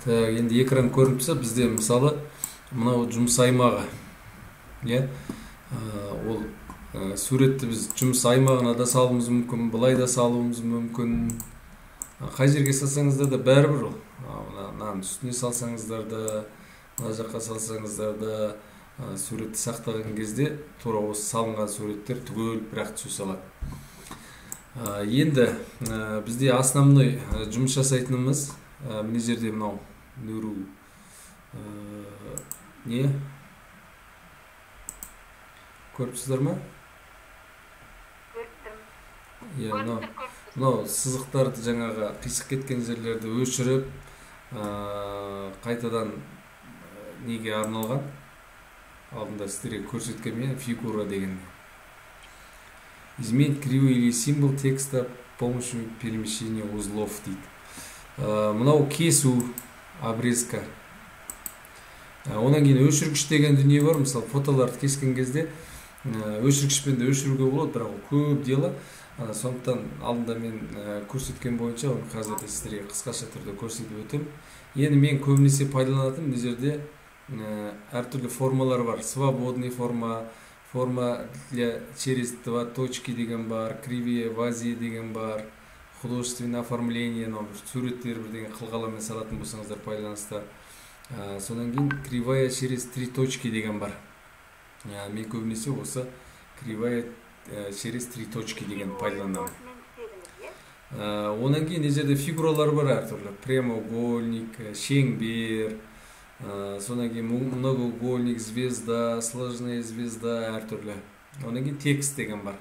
Так, енді экран көрініп тұрса, бізде, мысалы, мынау жұмыс аймағы, иә. Ол суретті біз жұмыс аймағына да салуымыз мүмкін, былай да салуымыз мүмкін. Қай жерге салсаңыздар да бәрібір ол. Мынаның үстіне салсаңыздар да, мына жаққа салсаңыздар да, суретті сақтаған кезде тура осы салынған суреттер түгел бірақ түсе салады. Енді бізде основной жұмыс жасайтынымыз мына жерде мынау нөру не көріп тұрсыздар ма? Көріп тұрмын. Иә, Көріп мынау тұр, көріп тұр. Мынау сызықтарды, жаңағы қисық кеткен жерлерді өшіріп, қайтадан неге арналған, алдында сіздерге көрсеткен фигура деген. Изменить кривую или символ текста с помощью перемещения узлов дейді. Мынау кесу, обрезка. Одан кейін өшіргіш деген дүние бар. Мысалы, фотоларды кескен кезде өшіргішпен де өшіруге болады, бірақ ол көп дело. Сондықтан алдында мен көрсеткен бойынша оны қазір де сіздерге қысқаша түрде көрсетіп өтемін. Енді мен көбінесе пайдаланатын мына жерде әртүрлі формалар бар. Свободный форма, форма для через два точки деген бар, кривые вази деген бар, художественное оформление, мынау бір суреттер, бірдеңе қылқаламмен салатын болсаңыздар, пайдаланасыздар. Содан кейін кривая через три точки деген бар. Мен көбінесе осы кривая через три точки деген пайдаланамын. Осымен істедіңіз, иә? Одан кейін мына жерде фигуралар бар әртүрлі: прямоугольник, шеңбер, содан кейін многоугольник, звезда, сложная звезда, әртүрлі. Одан кейін текст деген бар.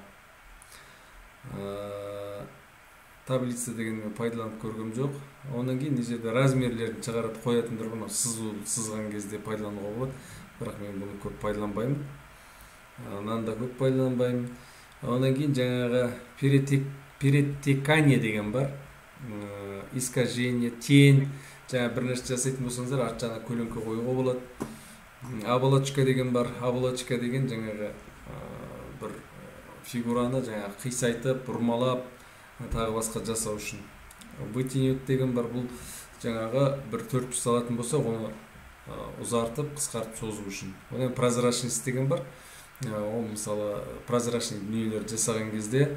Таблица деген мен пайдаланып көргем жоқ. Одан кейін мына жерде размерлерін шығарып қоятындар бар. Мынау сызу, сызған кезде пайдалануға болады, бірақ мен бұны көп пайдаланбаймын. Мынаны да көп пайдаланбаймын. Одан кейін жаңағы перетекание деген бар, искажение, тень, жаңа бір нәрсе жасайтын болсаңыздар, арт жағына көлеңке қоюға болады. Оболочка деген бар. Оболочка деген жаңағы бір фигураны жаңағы қисайтып, бұрмалап, тағы басқа жасау үшін. Вытянуть деген бар. Бұл жаңағы бір төрт бұрыш салатын болсақ, оны ұзартып, қысқартып, созу үшін. Одан кейін прозрачность деген бар. Ол, мысалы, прозрачный дүниелер жасаған кезде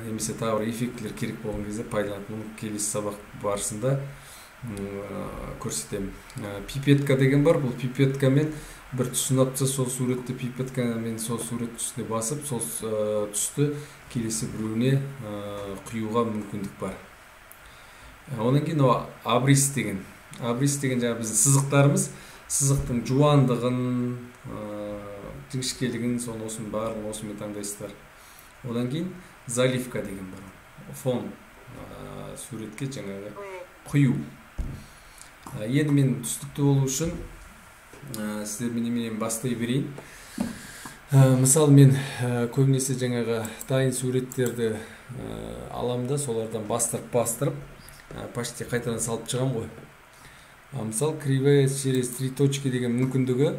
немесе тағы бір эффектілер керек болған кезде пайдаланады. Бұны келесі сабақ барысында көрсетемін. Пипетка деген бар. Бұл пипеткамен бір түс ұнап тұрса, сол суретті пипеткамен сол сурет үстіне басып, сол түсті келесі біреуіне құюға мүмкіндік бар. Одан кейін мынау абрис деген. Абрис деген жаңағы біздің сызықтарымыз, сызықтың жуандығын, жіңішкелігін, соны, осының барлығын осымен таңдайсыздар. Одан кейін заливка деген бар, фон, суретке жаңағы құю. Енді мен түсінікті болу үшін сіздермен неменен бастай берейін. Мысалы, мен көбінесе жаңағы дайын суреттерді аламын да, солардан бастырып бастырып почти қайтадан салып шығамын ғой. Мысалы, кривая через три точки деген мүмкіндігі,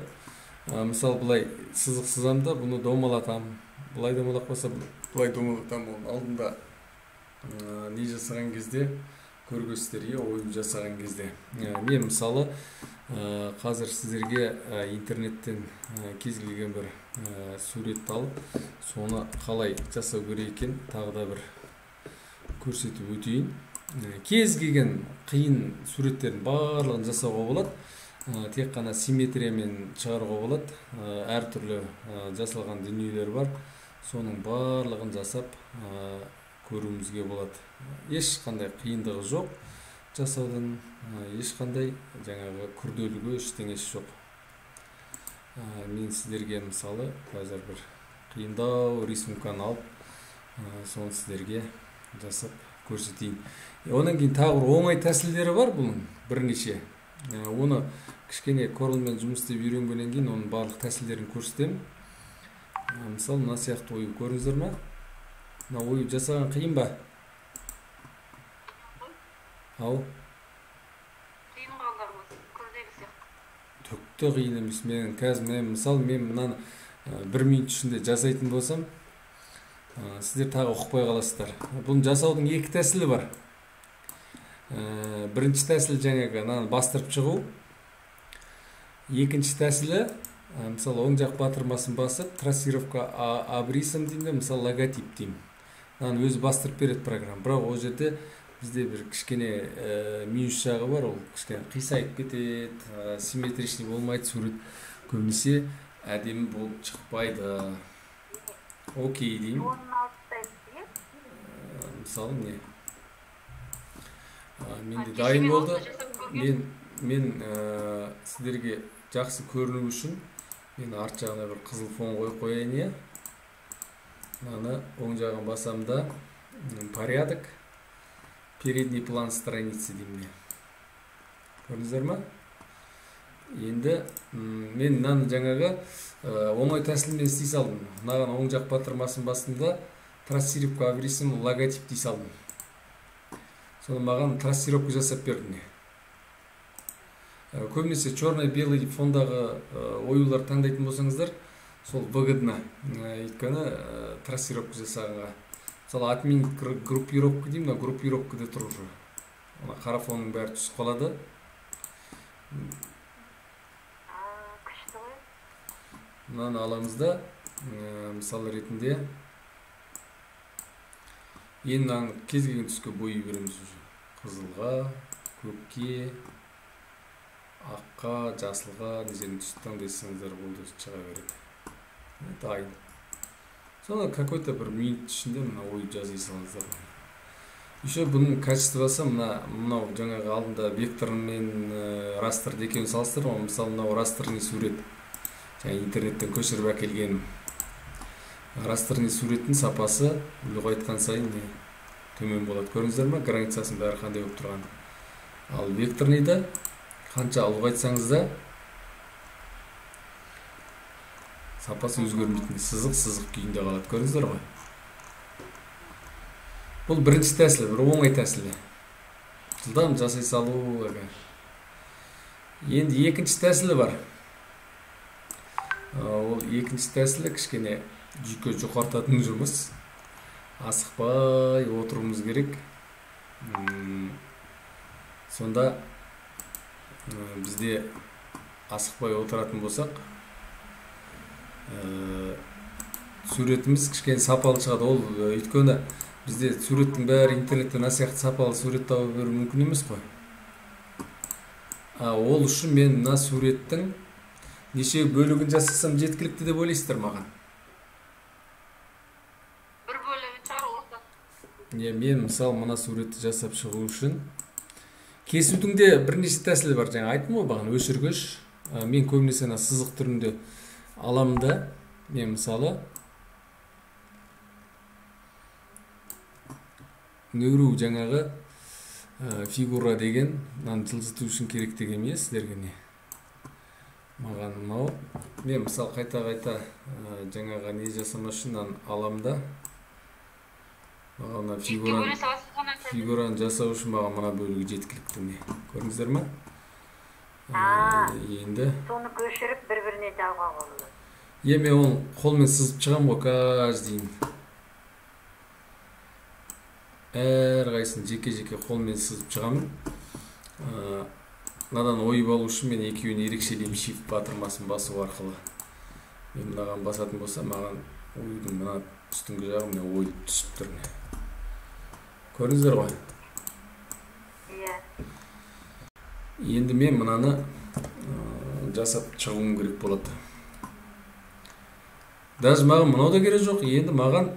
мысалы, былай сызық сызамын да, бұны домалатамын, былай домалап қалса, былай домалатамын. Оның алдында не жасаған кезде көргенсіздер, иә, ою жасаған кезде. Мен, мысалы, қазір сіздерге интернеттен кез келген бір суретті алып, соны қалай жасау керек екен, тағы да бір көрсетіп өтейін. Кез келген қиын суреттердің барлығын жасауға болады. Тек қана симметриямен шығаруға болады. Әртүрлі жасалған дүниелер бар, соның барлығын жасап көруімізге болады. Ешқандай қиындығы жоқ жасаудың, ешқандай жаңағы күрделігі, ештеңесі жоқ. Мен сіздерге, мысалы, қазір бір қиындау рисунканы алып, соны сіздерге жасап көрсетейін. Одан кейін тағы бір оңай тәсілдері бар бұның бірнеше. Оны кішкене Корелмен жұмыс істеп үйренгеннен кейін оның барлық тәсілдерін көрсетемін. Мысалы, мына сияқты ою көрдіңіздер ма? Мына ою жасаған қиын ба, ау? Қиын ғой, күрделі сияқты. Түк те қиын емес. Мен қазір, мен, мысалы, мен мынаны бір минут ішінде жасайтын болсам, сіздер тағы ұқпай қаласыздар. Бұны жасаудың екі тәсілі бар. Бірінші тәсіл жаңағы мынаны бастырып шығу. Екінші тәсілі, мысалы, оң жақ батырмасын басып, трассировка абрисом деймін де, мысалы, логотип деймін. Мынаны өзі бастырып береді программа. Бірақ ол жерде бізде бір кішкене минус жағы бар, ол кішкене қисайып кетеді, симметричный болмайды, сурет көбінесе әдемі болып шықпайды. Окей деймін. Фонын алып тастайсыз, иә? Мысалы, міне. Менде Кеше дайын мен болды. осыны жасап көргенмін. Мен сіздерге жақсы көріну үшін мен арт жағына бір қызыл фон қойып қояйын, иә. Мынаны оң жағын басамын да, порядок, передний план страницы деймін, міне. Көрдіңіздер ма? Енді мен мынаны жаңағы оңай тәсілмен істей салдым. Мынаған оң жақ батырмасын бастым да, трассировка абрисом логотип дей салдым. Соны маған трассировка жасап берді, міне. Көбінесе черно-белый фондағы оюлар таңдайтын болсаңыздар, сол выгодно. Өйткені трассировка жасағанға. Мысалы, отменить группировка деймін, мына группировкада тұр уже. Мына қара фонның бәрі түсіп қалады. Күшті ғой. Мынаны аламыз да, мысал ретінде енді мынаны кез келген түске бояй береміз уже. Қызылға, көкке, аққа, жасылға, не жерін түсті таңдайсаңыздар болды, өзі шыға береді. Дайын. Соны какой-то бір минут ішінде мына ойды жаза салыңыздар. Еще бұның качествосы мынау жаңағы алдында вектор мен растрды екеуін салыстырдым ғой. Мысалы, мынау растрный сурет. Жаңа интернеттен көшіріп әкелген растрный суреттің сапасы ұлғайтқан сайын не төмен болады. Көрдіңіздер ме? Границасының бәрі қандай болып тұрғанын. Ал векторныйда қанша ұлғайтсаңыз да сапасы өзгермейтін, сызық-сызық күйінде қалады. Көрдіңіздер ғой? Бұл бірінші тәсілі, бір оңай тәсілі. Жылдам жасай салу. Енді екінші тәсілі бар. Ол екінші тәсілі кішкене жүйке жұқартатын жұмыс. Асықпай отыруымыз керек. Сонда бізде асықпай отыратын болсақ, суретіміз кішкене сапалы шығады. Ол өйткені бізде суреттің бәрі интернеттен мына сияқты сапалы сурет таба беру мүмкін емес қой. Ол үшін мен мына суреттің неше бөлігін жасасам жеткілікті деп ойлайсыздар маған? Бір бөлігін шығар орта. Не, мен мысалы мына суретті жасап шығу үшін кесудің де бірнеше тәсілі бар. Жаңа айттым ғой бағана, өшіргіш. Мен көбінесе ана сызық түрінде аламын да, мен мысалы нөру жаңағы фигура деген мынаны жылжыту үшін керек деген емес сіздерге не. Маған мынау, мен мысалы қайта-қайта жаңағы не жасамас үшін мынаны аламын да, маған мына Екіге бөле саласыз ғой мынаны. фигураны жасау үшін маған мына бөлігі жеткілікті не. Көрдіңіздер ме? Енді Соны көшіріп бір-біріне жалғауға болады. Е, мен оны қолмен сызып шығамын ғой каждыйын. Әрқайсысын жеке-жеке қолмен сызып шығамын. Мынадан ойып алу үшін мен екеуін ерекшелеймін shift батырмасын басу арқылы. Мен мынаған басатын болсам, маған оюдың мына үстіңгі жағы міне ойылып түсіп тұр міне. Көрдіңіздер ғой? Иә. Енді мен мынаны жасап шығуым керек болады. Даже маған мынау да керек жоқ. Енді маған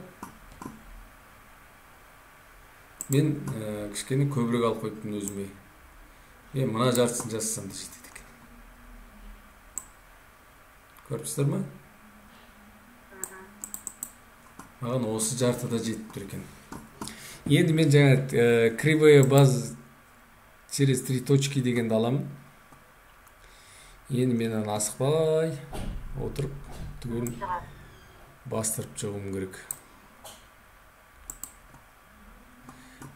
мен кішкене көбірек алып қойыппын өзіме. Мен мына жартысын жасасам да жетеді екен. Көріп тұрсыздар ма? Маған осы жарты да жетіп тұр екен. Енді мен жаңа кривая база через 3 точки дегенді аламын. Енді мен аны асықпай отырып түгелін бастырып шығуым керек.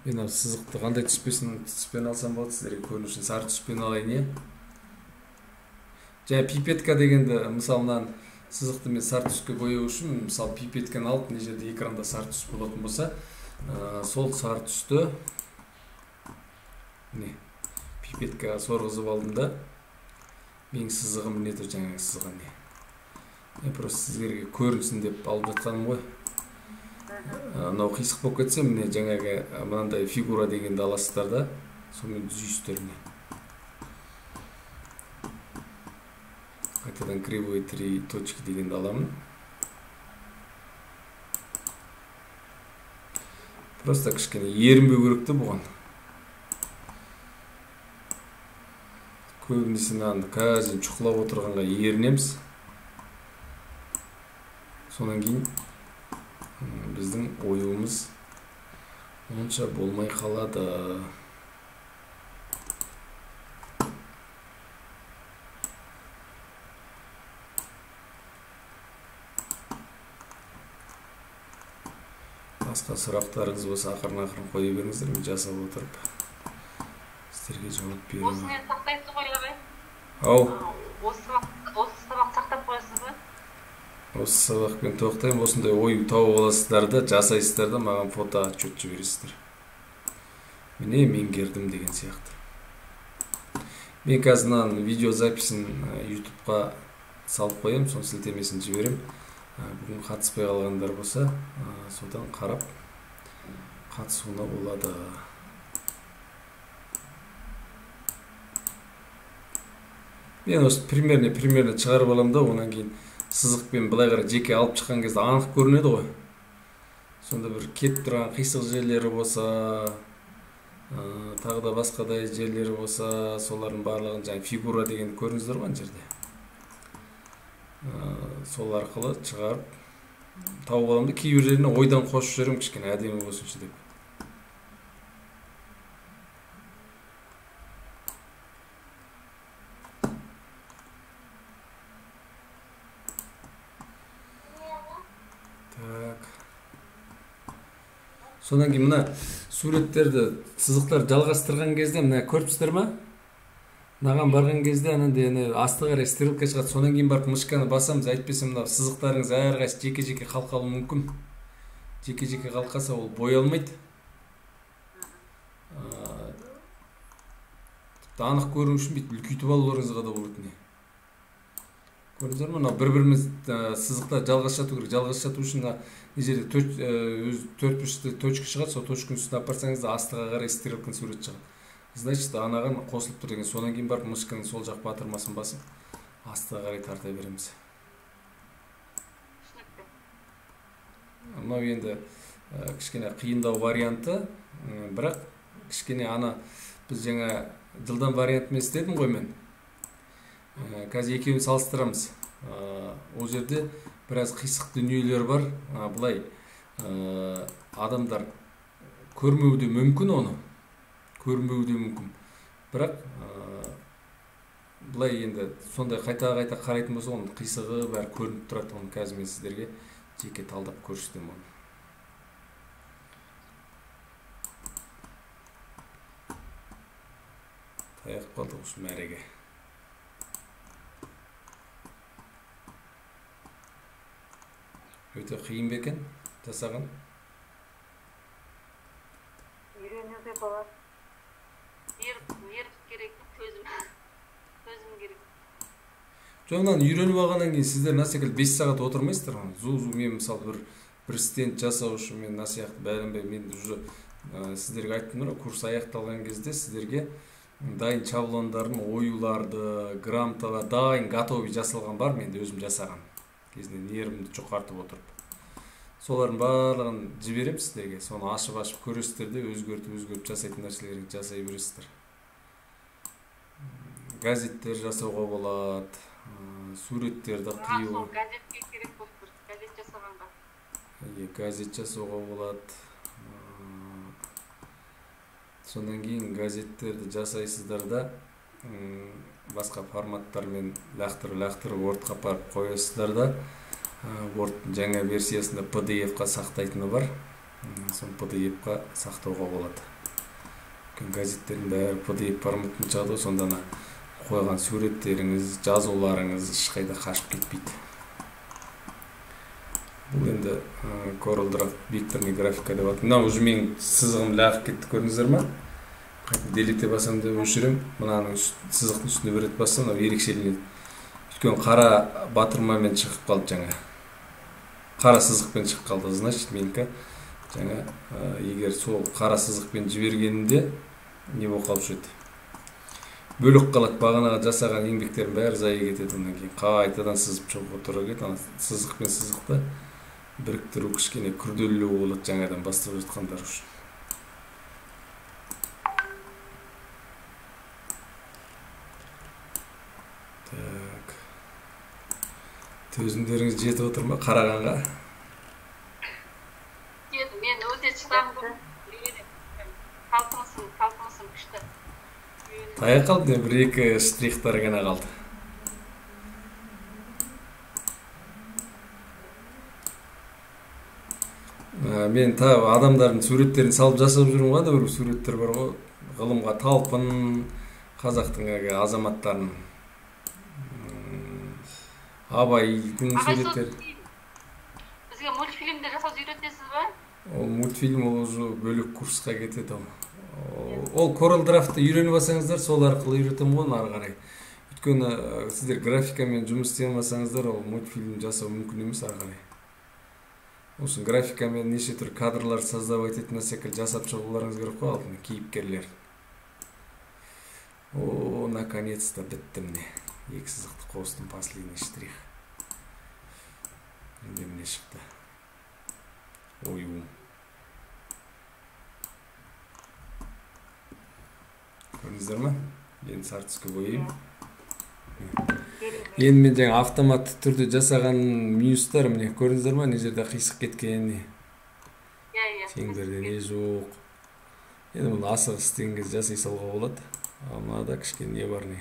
Мен мына сызықты қандай түспен алсам болады, сіздерге көріну үшін сары түспен алайын, иә? Жаңа пипетка дегенді, мысалы, мынаны сызықты мен сары түске бояу үшін, мысалы, пипетканы алып, мына жерде экранда сары түс болатын болса, сол сары түсті Міне, пипеткаға сорғызып алдым да, менің сызығым міне тұр, жаңағы сызығы не. Мен просто сіздерге көрінсін деп алып жатқаным ғой. Мынау қисық болып кетсе, міне жаңағы мынандай фигура дегенді аласыздар да, сонымен түзейсіздер міне. Қайтадан кривой 3 точки дегенді аламын. Просто кішкене ерінбеу керек те бұған. Көбінесе мынаны қазір шұқылап отырғанға ерінеміз. Содан кейін біздің оюымыз онша болмай қалады. Басқа сұрақтарыңыз болса ақырын-ақырын қоя беріңіздер, мен жасап отырып сіздерге жауап беремін. Осыны сақтайсыз ғой, ағай? Ау. Осы сабақ сақтап қоясыз ба? Осы сабақпен тоқтаймын. Осындай ой тауып аласыздар да, жасайсыздар да, маған фото отчет жібересіздер. Міне меңгердім деген сияқты. Мен қазір мынаның видеозаписін YouTube-қа салып қоямын, соның сілтемесін жіберемін. Бүгін қатыспай қалғандар болса, содан қарап қатысуына болады. Мен осы примерно шығарып аламын да, онан кейін сызықпен былай қарай жеке алып шыққан кезде анық көрінеді ғой. Сонда бір кетіп тұрған қисық жерлері болса, тағы да басқадай жерлері болса, солардың барлығын жаңа фигура деген көрдіңіздер ғой ана жерде. Сол арқылы шығарып тауып аламын да, кейбір жеріне ойдан қосып жіберемін, кішкене әдемі болсыншы деп. Так. Содан кейін мына суреттерді, сызықтар жалғастырған кезде мына көріпсіздер ма? Мынаған барған кезде анандай асты қарай стрелка шығады. Содан кейін барып мышканы басамыз. Әйтпесе мына сызықтарыңыз әрқайсысы жеке-жеке қалқалуы мүмкін. Жеке-жеке қалқаса ол боялмайды. Тіпті анық көріну үшін бүйтіп үлкейтіп алуларыңызға да болады. Көрдіңіздер ме? Мынау бір-біріміз сызықтар жалғасып жату керек. Жалғасып жату үшін мына жерде төрт бұрышты точка шығады. Сол точканың үстіне апарсаңыз астыға қарай стрелканың суреті шығады. Значит, анаған қосылып тұр деген. Содан кейін барып мышканың сол жақ батырмасын басып, астыға қарай тарта береміз. Мынау енді кішкене қиындау варианты, бірақ кішкене ана біз жаңа жылдам вариантымен істедім ғой мен. Қазір екеуін салыстырамыз. Ол жерде біраз қисық дүниелер бар. Былай адамдар көрмеуі де мүмкін оны. Көрінбеуі де мүмкін. Бірақ былай енді сондай қайта-қайта қарайтын болса, оның қисығы бәрі көрініп тұрады. Оны қазір мен сіздерге жеке талдап көрсетемін оны. Таяқ қалдық осы мәреге. Өте қиын ба екен жасаған? Үйренуге болады. Нерв керек, төзім керек. Жоқ, мынаны үйреніп алғаннан кейін сіздер мына секілді 5 сағат отырмайсыздар ғой. Зу-зу мен мысалы бір стенд жасау үшін мен мына сияқты бәленбай мен уже сіздерге айттым ғой, курс аяқталған кезде сіздерге дайын шаблондарын, оюларды, грамоталар дайын готовый жасалған бар, мен де өзім жасаған. Кезінде нервімді жұқартып отырып. Солардың барлығын жіберем сіздерге. Соны ашып-ашып көресіздер де, өзгертіп-өзгертіп жасайтын нәрселерді жасай бересіздер. Газеттер жасауға болады, суреттерді қию. Сол газетке керек болып тұр, газет жасағанға. Иә, газет жасауға болады. Содан кейін газеттерді жасайсыздар да, басқа форматтармен лақтырып-лақтырып Word-қа апарып қоясыздар да, Word жаңа версиясында PDF-қа сақтайтыны бар. Соны PDF-қа сақтауға болады. Газеттердің бәрі PDF форматында шығады ғой, сонда ана қойған суреттеріңіз, жазуларыңыз ешқайда қашып кетпейді. Бұл енді CorelDRAW векторный графика деп аталады. Мынау уже менің сызығым лағып кетті, көрдіңіздер ма? Қайтып делете басам деп өшірем. Мынаның сызықтың үстіне бір рет бассам, мынау ерекшеленеді. Өйткені қара батырмамен шығып қалды жаңа. Қара сызықпен шығып қалды. Значит, менікі жаңа егер сол қара сызықпен жібергенінде не болып қалушы еді? Бөлік қалады, бағанағы жасаған еңбектердің бәрі зая кетеді. Одан кейін қайтадан сызып шығуға тура келеді. Ана сызық пен сызықты біріктіру кішкене күрделілеу болады жаңадан бастап жатқандар үшін. Так. Төзімдеріңіз жетіп отыр ма қарағанға? Мен өте шыдамдымын. Талпынысым күшті. Таяқ қалды, бір екі штрихтар ғана қалды. Мен адамдардың суреттерін салып жасап жүрмін ғой, бір суреттер бар ғой, ғылымға талпын, қазақтың әлгі азаматтарын, Абайдың суреттері. Бізге мультфильмдер жасауды үйретесіз ба? Ол мультфильм ол уже бөлек курсқа кетеді ол. Ол Corel Draft'ты үйреніп алсаңыздар, сол арқылы үйретемін ғой ары қарай. Өйткені сіздер графикамен жұмыс істей алмасаңыздар, ол мультфильм жасау мүмкін емес ары қарай. Осыны графикамен неше түрлі кадрлар создавать ететін секілді жасап шығуларыңыз керек қой алдымен кейіпкерлер. О, наконец-то бітті міне. Екі сызықты қостым, последний штрих. Енді міне шықты. Оюым. Көрдіңіздер ме? Енді сары түске бояймын. Енді мен жаңа автоматты түрде жасаған минустар міне көрдіңіздер ме? Мына жерде қисық кеткен. Иә. Шеңберде не жоқ. Енді бұны асығыс істеген кезде жасай салуға болады. Ал мынада кішкене не бар не.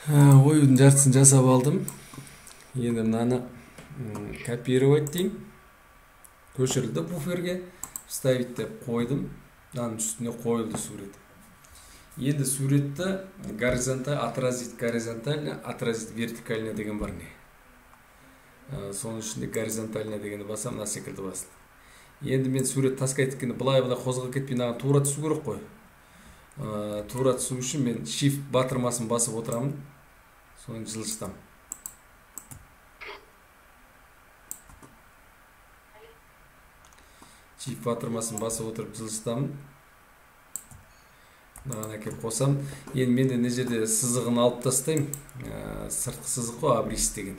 Оюдың жартысын жасап алдым. Енді мынаны копировать деймін. Көшірілді буферге. Вставить деп қойдым. Мынаның үстіне қойылды сурет. Енді суретті горизонталь, отразить горизонтально, отразить вертикально деген бар не. Соның ішінде горизонтально дегенді басам, мына секілді басылды. Енді мен сурет таскать еткенде былай-былай қозғалып кетпей, мынаған тура түсу керек қой. Тура түсу үшін мен shift батырмасын басып отырамын. Соны жылжытамын. Shift батырмасын басып отырып жылжытамын. Мынаған әкеліп қосам. Енді мен де мына жерде сызығын алып тастаймын. Сыртқы сызық қой, абрис деген.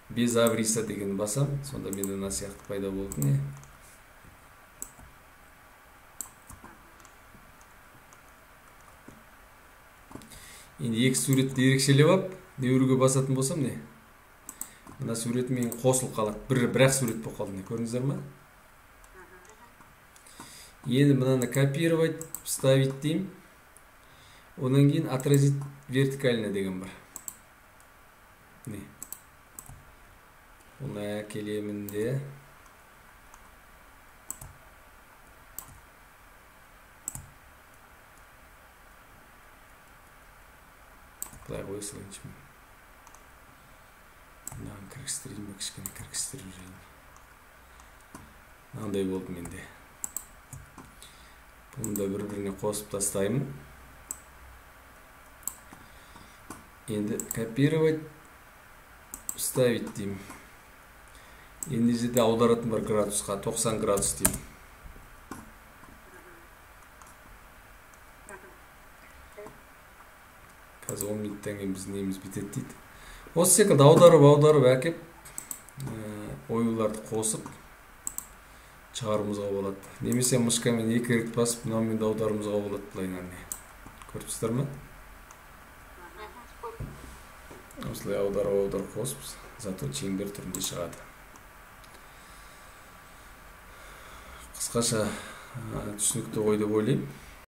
Без абриса деген басам. Сонда менде мына сияқты пайда болды не. Енді екі суретті ерекшелеп алып, неуруге басатын болсам не? Мына сурет мен қосылып қалады. Бір-ақ сурет болып қалды не, көрдіңіздер ме? Енді мынаны копировать, вставить деймін. Одан кейін отразить вертикально деген бар. Не. Оны әкелемін де. Былай қоя салайыншы мен. Мынаны кіргіздірейін бе, кішкене кіргіздіріп жіберейін. Мынандай болды менде. Бұны да бір-біріне қосып тастаймын. Енді копировать, вставить деймін. Енді жерде аударатын бар градусқа, 90 градус деймін. Қазір 10 минуттан кейін біздің неміз бітеді дейді. Осы секілді аударып әкеп, оюларды қосып шығаруымызға болады. Немесе мышкамен екі рет басып, мынаумен де аударуымызға болады былайынан. Көріп тұрсыздар ма? Осылай аударып қосып, зато шеңбер түрінде шығады. Қысқаша түсінікті ғой деп ойлаймын.